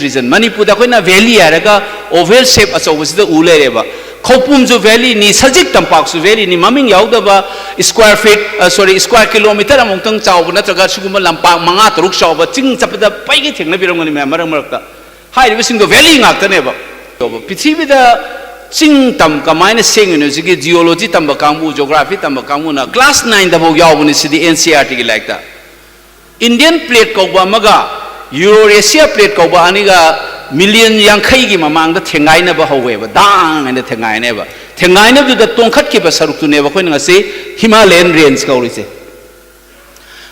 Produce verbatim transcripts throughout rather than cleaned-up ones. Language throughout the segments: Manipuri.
Region, ꯃꯅꯤꯄꯨꯔꯗ ꯑꯩꯈꯣꯏꯅ valley ꯍꯥꯏꯔꯒ oval shape ꯑꯆꯧꯕꯁꯤꯗ ꯎ ꯂꯩꯔꯦꯕ꯫ ꯈꯧꯄꯨꯝꯁꯨ valley ꯅꯤ, ꯁꯖꯤꯛ ꯇꯝꯄꯥꯛꯁꯨ valley ꯅꯤ, ꯃꯃꯤꯡ ꯌꯥꯎꯗꯕ square feet, sorry, square kilometer ꯑꯃꯨꯛꯇꯪ ꯆꯥꯎꯕ ꯅꯠꯇ꯭ꯔꯒ ꯁꯤꯒꯨꯝꯕ ꯂꯝꯄꯥꯛ ꯃꯉꯥ ꯇꯔꯨꯛ ꯆꯥꯎꯕ ꯆꯤꯡ ꯆꯠꯄꯗ ꯄꯩꯒꯩ ꯊꯦꯡꯅꯕꯤꯔꯝꯒꯅꯤ ꯃꯌꯥꯝ ꯃꯔꯛ ꯃꯔꯛꯇ꯫ ꯍꯥꯏꯔꯤꯕꯁꯤꯡꯗꯣ valley ꯉꯥꯛꯇꯅꯦꯕ꯫ ꯄ꯭ꯔꯤꯊꯤꯕꯤꯗ ꯆꯤꯡ ꯇꯝ ꯀꯃꯥꯏꯅ ꯁꯦꯝꯃꯤꯅꯣ ꯁꯤꯒꯤ geology ꯇꯝꯕ ꯀꯥꯡꯕꯨ, geography ꯇꯝꯕ ꯀꯥꯡꯕꯨꯅ class nine ꯗꯐꯥꯎ ꯌꯥꯎꯕꯅꯤ ꯁꯤꯗꯤ N C E R T ꯒꯤ ꯂꯥꯏꯔꯤꯛꯇ꯫ Indian plate ꯀꯧꯕ ꯑꯃꯒ Eurasia plate ꯀꯧꯕ ꯑꯅꯤꯒ million ꯌꯥꯡꯈꯩꯒꯤ ꯃꯃꯥꯡꯗ ꯊꯦꯡꯒꯥꯏꯅꯕ ꯍꯧꯋꯦꯕ, ꯗꯥꯡ ꯍꯥꯏꯅ ꯊꯦꯡꯒꯥꯏꯅꯦꯕ꯫ ꯊꯦꯡꯒꯥꯏꯅꯕꯗꯨꯗ ꯇꯣꯡꯈꯠꯈꯤꯕ ꯁꯔꯨꯛꯇꯨꯅꯦꯕ ꯑꯩꯈꯣꯏꯅ ꯉꯁꯤ Himalayan Range ꯀꯧꯔꯤꯁꯦ꯫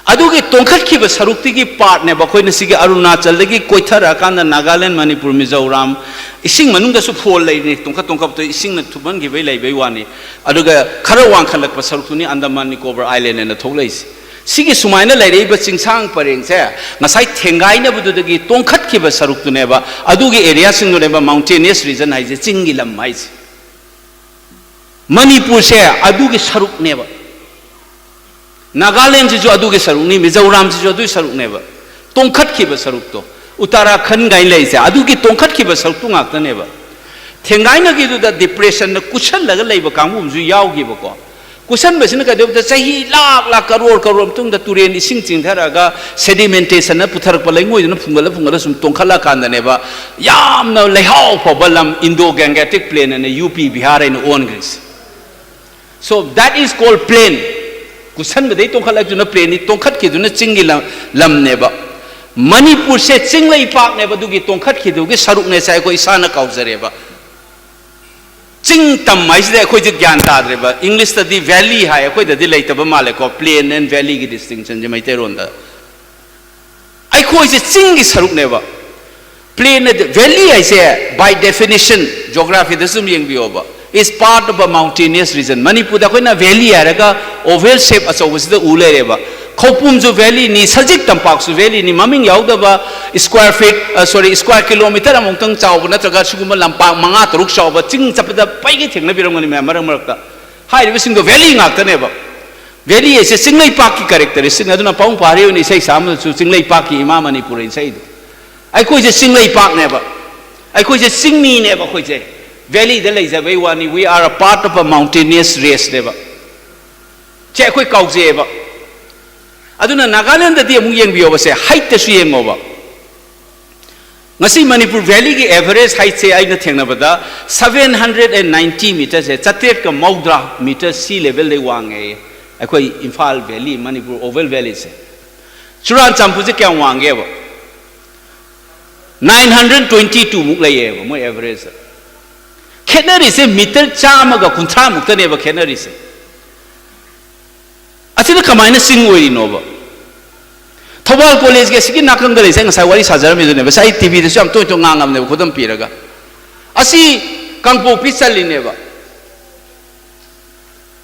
ꯑꯗꯨꯒꯤ ꯇꯣꯡꯈꯠꯈꯤꯕ ꯁꯔꯨꯛꯇꯨꯒꯤ partꯅꯦꯕ ꯑꯩꯈꯣꯏꯅ ꯁꯤꯒꯤ ꯑꯔꯨꯅꯥꯆꯜꯗꯒꯤ ꯀꯣꯏꯊꯔꯛꯑꯀꯥꯟꯗ ꯅꯥꯒꯥꯂꯦꯟ, ꯃꯅꯤꯄꯨꯔ, ꯃꯤꯖꯣꯔꯥꯝ, ꯏꯁꯤꯡ ꯃꯅꯨꯡꯗꯁꯨ ꯐꯣꯜ ꯂꯩꯔꯤꯅꯤ, ꯇꯣꯡꯈꯠ ꯇꯣꯡꯈꯠꯇꯣ ꯏꯁꯤꯡꯅ ꯊꯨꯝꯍꯟꯈꯤꯕꯩ ꯂꯩꯕꯩ ꯋꯥꯅꯤ꯫ ꯑꯗꯨꯒ ꯈꯔ ꯋꯥꯡꯈꯠꯂꯛꯄ ꯁꯔꯨꯛꯇꯨꯅꯤ ꯑꯟꯗꯃꯥꯟ ꯅꯤꯀꯣꯕꯔ Island ꯍꯥꯏꯅ ꯊꯣꯛꯂꯛꯏꯁꯦ꯫ ꯁꯤꯒꯤ ꯁꯨꯃꯥꯏꯅ ꯂꯩꯔꯛꯏꯕ ꯆꯤꯡꯁꯥꯡ ꯄꯔꯦꯡꯁꯦ ꯉꯁꯥꯏ ꯊꯦꯡꯒꯥꯏꯅꯕꯗꯨꯗꯒꯤ ꯇꯣꯡꯈꯠꯈꯤꯕ ꯁꯔꯨꯛꯇꯨꯅꯦꯕ, ꯑꯗꯨꯒꯤ areaꯁꯤꯡꯗꯨꯅꯦꯕ mountainous region ꯍꯥꯏꯁꯦ, ꯆꯤꯡꯒꯤ ꯂꯝ ꯍꯥꯏꯁꯦ꯫ ꯃꯅꯤꯄꯨꯔꯁꯦ ꯑꯗꯨꯒꯤ ꯁꯔꯨꯛꯅꯦꯕ꯫ ꯅꯥꯒꯥꯂꯦꯟꯁꯤꯁꯨ ꯑꯗꯨꯒꯤ ꯁꯔꯨꯛꯅꯤ, ꯃꯤꯖꯣꯔꯥꯝꯁꯤꯁꯨ ꯑꯗꯨꯒꯤ ꯁꯔꯨꯛꯅꯦꯕ꯫ ꯇꯣꯡꯈꯠꯈꯤꯕ ꯁꯔꯨꯛꯇꯣ, ꯎꯠꯇꯔꯥꯈꯟ ꯀꯥꯏꯅ ꯂꯩꯔꯤꯁꯦ, ꯑꯗꯨꯒꯤ ꯇꯣꯡꯈꯠꯈꯤꯕ ꯁꯔꯨꯛꯇꯨ ꯉꯥꯛꯇꯅꯦꯕ꯫ ꯊꯦꯡꯒꯥꯏꯅꯈꯤꯗꯨꯗ depressionꯅ ꯀꯨꯠꯁꯜꯂꯒ ꯂꯩꯕ ꯀꯥꯡꯕꯨ ꯑꯃꯁꯨ ꯌꯥꯎꯈꯤꯕꯀꯣ꯫ ꯀꯨꯠꯁꯟꯕꯁꯤꯅ ꯀꯩꯗꯧꯕꯗ ꯆꯍꯤ ꯂꯥꯛ ꯂꯥꯛ, ꯀꯔꯣꯔ ꯀꯔꯣꯔ ꯃꯇꯨꯡꯗ ꯇꯨꯔꯦꯟ ꯏꯁꯤꯡ ꯆꯦꯟꯊꯔꯛꯑꯒ sedimentation ꯄꯨꯊꯔꯛꯄ ꯂꯩꯉꯣꯏꯗꯨꯅ ꯐꯨꯡꯒꯠꯂ ꯐꯨꯡꯒꯠꯂ ꯁꯨꯝ ꯇꯣꯡꯈꯠꯂꯛꯑꯀꯥꯟꯗꯅꯦꯕ ꯌꯥꯝꯅ ꯂꯩꯍꯥꯎ ꯐꯕ ꯂꯝ Indo Gangetic Plain ꯍꯥꯏꯅ ꯌꯨ ꯄꯤ ꯕꯤꯍꯥꯔ ꯍꯥꯏꯅ ꯑꯣꯟꯈ꯭ꯔꯤꯁꯦ꯫ So that is called plain. ꯀꯨꯠꯁꯟꯕꯗꯩ ꯇꯣꯡꯈꯠꯂꯛꯇꯨꯅ plainꯅꯤ, ꯇꯣꯡꯈꯠꯈꯤꯗꯨꯅ ꯆꯤꯡꯒꯤ ꯂꯝ, ꯂꯝꯅꯦꯕ꯫ ꯃꯅꯤꯄꯨꯔꯁꯦ ꯆꯤꯡ ꯂꯩꯄꯥꯛꯅꯦꯕ, ꯑꯗꯨꯒꯤ ꯇꯣꯡꯈꯠꯈꯤꯗꯨꯒꯤ ꯁꯔꯨꯛꯅꯦꯁꯦ ꯑꯩꯈꯣꯏ ꯏꯁꯥꯅ ꯀꯥꯎꯖꯔꯦꯕ꯫ ꯆꯤꯡ ꯇꯝ ꯍꯥꯏꯁꯤꯗꯤ ꯑꯩꯈꯣꯏꯁꯦ ꯒ꯭ꯌꯥꯟ ꯇꯥꯗ꯭ꯔꯦꯕ꯫ Englishꯇꯗꯤ valley ꯍꯥꯏ, ꯑꯩꯈꯣꯏꯗꯗꯤ ꯂꯩꯇꯕ ꯃꯥꯜꯂꯦꯀꯣ, plain and valleyꯒꯤ distinctionꯁꯦ ꯃꯩꯇꯩꯔꯣꯟꯗ꯫ ꯑꯩꯈꯣꯏꯁꯦ ꯆꯤꯡꯒꯤ ꯁꯔꯨꯛꯅꯦꯕ꯫ Plain ꯅꯠꯇꯦ, valley ꯍꯥꯏꯁꯦ by definition, geographyꯗꯁꯨ ꯑꯗꯨꯝ ꯌꯦꯡꯕꯤꯌꯣꯕ, is part of a mountainous region. ꯃꯅꯤꯄꯨꯔꯗ ꯑꯩꯈꯣꯏꯅ valley ꯍꯥꯏꯔꯒ oval shape ꯑꯆꯧꯕꯁꯤꯗ ꯎ ꯂꯩꯔꯦꯕ꯫ ꯈꯧꯄꯨꯝꯁꯨ valleyꯅꯤ, ꯁꯖꯤꯛ ꯇꯝꯄꯥꯛꯁꯨ valleyꯅꯤ, ꯃꯃꯤꯡ ꯌꯥꯎꯗꯕ square feet, sorry, square kilometer ꯑꯃꯨꯛꯇꯪ ꯆꯥꯎꯕ ꯅꯠꯇ꯭ꯔꯒ ꯁꯤꯒꯨꯝꯕ ꯂꯝꯄꯥꯛ ꯃꯉꯥ ꯇꯔꯨꯛ ꯆꯥꯎꯕ ꯆꯤꯡ ꯆꯠꯄꯗ ꯄꯩꯒꯩ ꯊꯦꯡꯅꯕꯤꯔꯝꯒꯅꯤ ꯃꯌꯥꯝ ꯃꯔꯛ ꯃꯔꯛꯇ꯫ ꯍꯥꯏꯔꯤꯕꯁꯤꯡꯗꯣ valley ꯉꯥꯛꯇꯅꯦꯕ꯫ Valley ꯍꯥꯏꯁꯦ ꯆꯤꯡꯂꯩꯄꯥꯛꯀꯤ characteristic, ꯑꯗꯨꯅ ꯄꯥꯕꯨꯡ ꯄꯥꯔꯤ ꯑꯣꯏꯅ ꯏꯁꯩ ꯁꯛꯑꯝꯕꯗꯁꯨ ꯆꯤꯡꯂꯩꯄꯥꯛꯀꯤ ꯏꯃꯥ ꯃꯅꯤꯄꯨꯔ ꯏꯁꯩꯗꯣ꯫ ꯑꯩꯈꯣꯏꯁꯦ ꯆꯤꯡꯂꯩꯄꯥꯛꯅꯦꯕ, ꯑꯩꯈꯣꯏꯁꯦ ꯆꯤꯡꯃꯤꯅꯦꯕ, ꯑꯩꯈꯣꯏꯁꯦ ꯚꯦꯂꯤꯗ ꯂꯩꯖꯕꯩ ꯋꯥꯅꯤ, we are a part of a mountainous raceꯅꯦꯕ꯫ ꯁꯦ ꯑꯩꯈꯣꯏ ꯀꯥꯎꯖꯩꯑꯕ꯫ ꯑꯗꯨꯅ ꯅꯥꯒꯥꯂꯦꯟꯗꯗꯤ ꯑꯃꯨꯛ ꯌꯦꯡꯕꯤꯌꯣꯕꯁꯦ, ꯍꯥꯏꯠꯇꯁꯨ ꯌꯦꯡꯉꯣꯕ꯫ ꯉꯁꯤ ꯃꯅꯤꯄꯨꯔ ꯚꯦꯂꯤꯒꯤ ꯑꯦꯚꯔꯦꯖ ꯍꯥꯏꯠꯁꯦ ꯑꯩꯅ ꯊꯦꯡꯅꯕꯗ seven hundred and ninety meterꯁꯦ, ꯆꯥꯇ꯭ꯔꯦꯠꯀ ꯃꯧꯗ꯭ꯔꯥ ꯃꯤꯇꯔ ꯁꯤ ꯂꯦꯚꯦꯜꯗꯩ ꯋꯥꯡꯉꯦ ꯑꯩꯈꯣꯏ ꯏꯝꯐꯥꯜ ꯚꯦꯂꯤ, ꯃꯅꯤꯄꯨꯔ ꯑꯣꯚꯦꯜ ꯚꯦꯂꯤꯁꯦ꯫ ꯆꯨꯔꯥꯟꯆꯥꯟꯄꯨꯔꯁꯦ ꯀꯌꯥꯝ ꯋꯥꯡꯒꯦꯕ? Nine hundred twenty two ꯃꯨꯛ ꯂꯩꯌꯦꯕ ꯃꯣꯏ ꯑꯦꯚꯔꯦꯖꯇ꯫ ꯈꯦꯠꯅꯔꯤꯁꯦ ꯃꯤꯇꯔ ꯆꯥꯝꯃꯒ ꯀꯨꯟꯊ꯭ꯔꯥ ꯃꯨꯛꯇꯅꯦꯕ ꯈꯦꯠꯅꯔꯤꯁꯦ꯫ ꯑꯁꯤꯅ ꯀꯃꯥꯏꯅ ꯆꯤꯡ ꯑꯣꯏꯔꯤꯅꯣꯕ? ꯊꯧꯕꯥꯜ ꯀꯣꯂꯦꯖꯀꯤ ꯑꯁꯤꯒꯤ ꯅꯥꯀꯟꯗ ꯂꯩꯁꯦ, ꯑꯩ ꯉꯁꯥꯏ ꯋꯥꯔꯤ ꯁꯥꯖꯔꯝꯃꯤꯗꯨꯅꯦꯕ, ꯉꯁꯥꯏ ꯑꯩ ꯇꯤꯚꯤꯗꯁꯨ ꯌꯥꯝ ꯇꯣꯏ ꯇꯣꯏ ꯉꯥꯡꯉꯝꯅꯦꯕ, ꯈꯨꯗꯝ ꯄꯤꯔꯒ꯫ ꯑꯁꯤ ꯀꯥꯡꯄꯣꯛꯄꯤ ꯆꯜꯂꯤꯅꯦꯕ꯫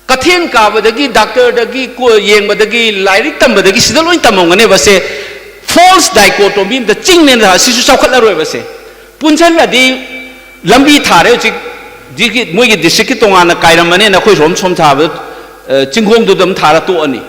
ꯀꯊꯦꯡ ꯀꯥꯕꯗꯒꯤ, ꯗꯥꯛꯇꯔꯗꯒꯤ, ꯀꯣ-, ꯌꯦꯡꯕꯗꯒꯤ, ꯂꯥꯏꯔꯤꯛ ꯇꯝꯕꯗꯒꯤ ꯁꯤꯗ ꯂꯣꯏ ꯇꯝꯃꯝꯒꯅꯦꯕ꯫ ꯁꯦ ꯐꯣꯜꯁ ꯗꯥꯏꯀꯣꯇꯣꯃꯤ ꯑꯝꯗ ꯆꯤꯡꯅꯦꯅ ꯊꯥ-, ꯁꯤꯁꯨ ꯆꯥꯎꯈꯠꯂꯔꯣꯏꯕ꯫ ꯁꯦ ꯄꯨꯟꯁꯤꯜꯂꯗꯤ ꯂꯝꯕꯤ ꯊꯥꯔꯦ ꯍꯧꯖꯤꯛ, ꯍꯧꯖꯤꯛꯀꯤ ꯃꯣꯏꯒꯤ ꯗꯤꯁꯇ꯭ꯔꯤꯛꯀꯤ ꯇꯣꯉꯥꯟꯅ ꯀꯥꯏꯔꯝꯕꯅꯦꯅ ꯑꯩꯈꯣꯏ ꯁꯣꯝ ꯁꯣꯝ ꯊꯥꯕꯗ, ꯑ, ꯆꯤꯡꯈꯣꯡꯗꯨꯗ ꯑꯗꯨꯝ ꯊꯥꯔ ꯇꯣꯛꯑꯅꯤ꯫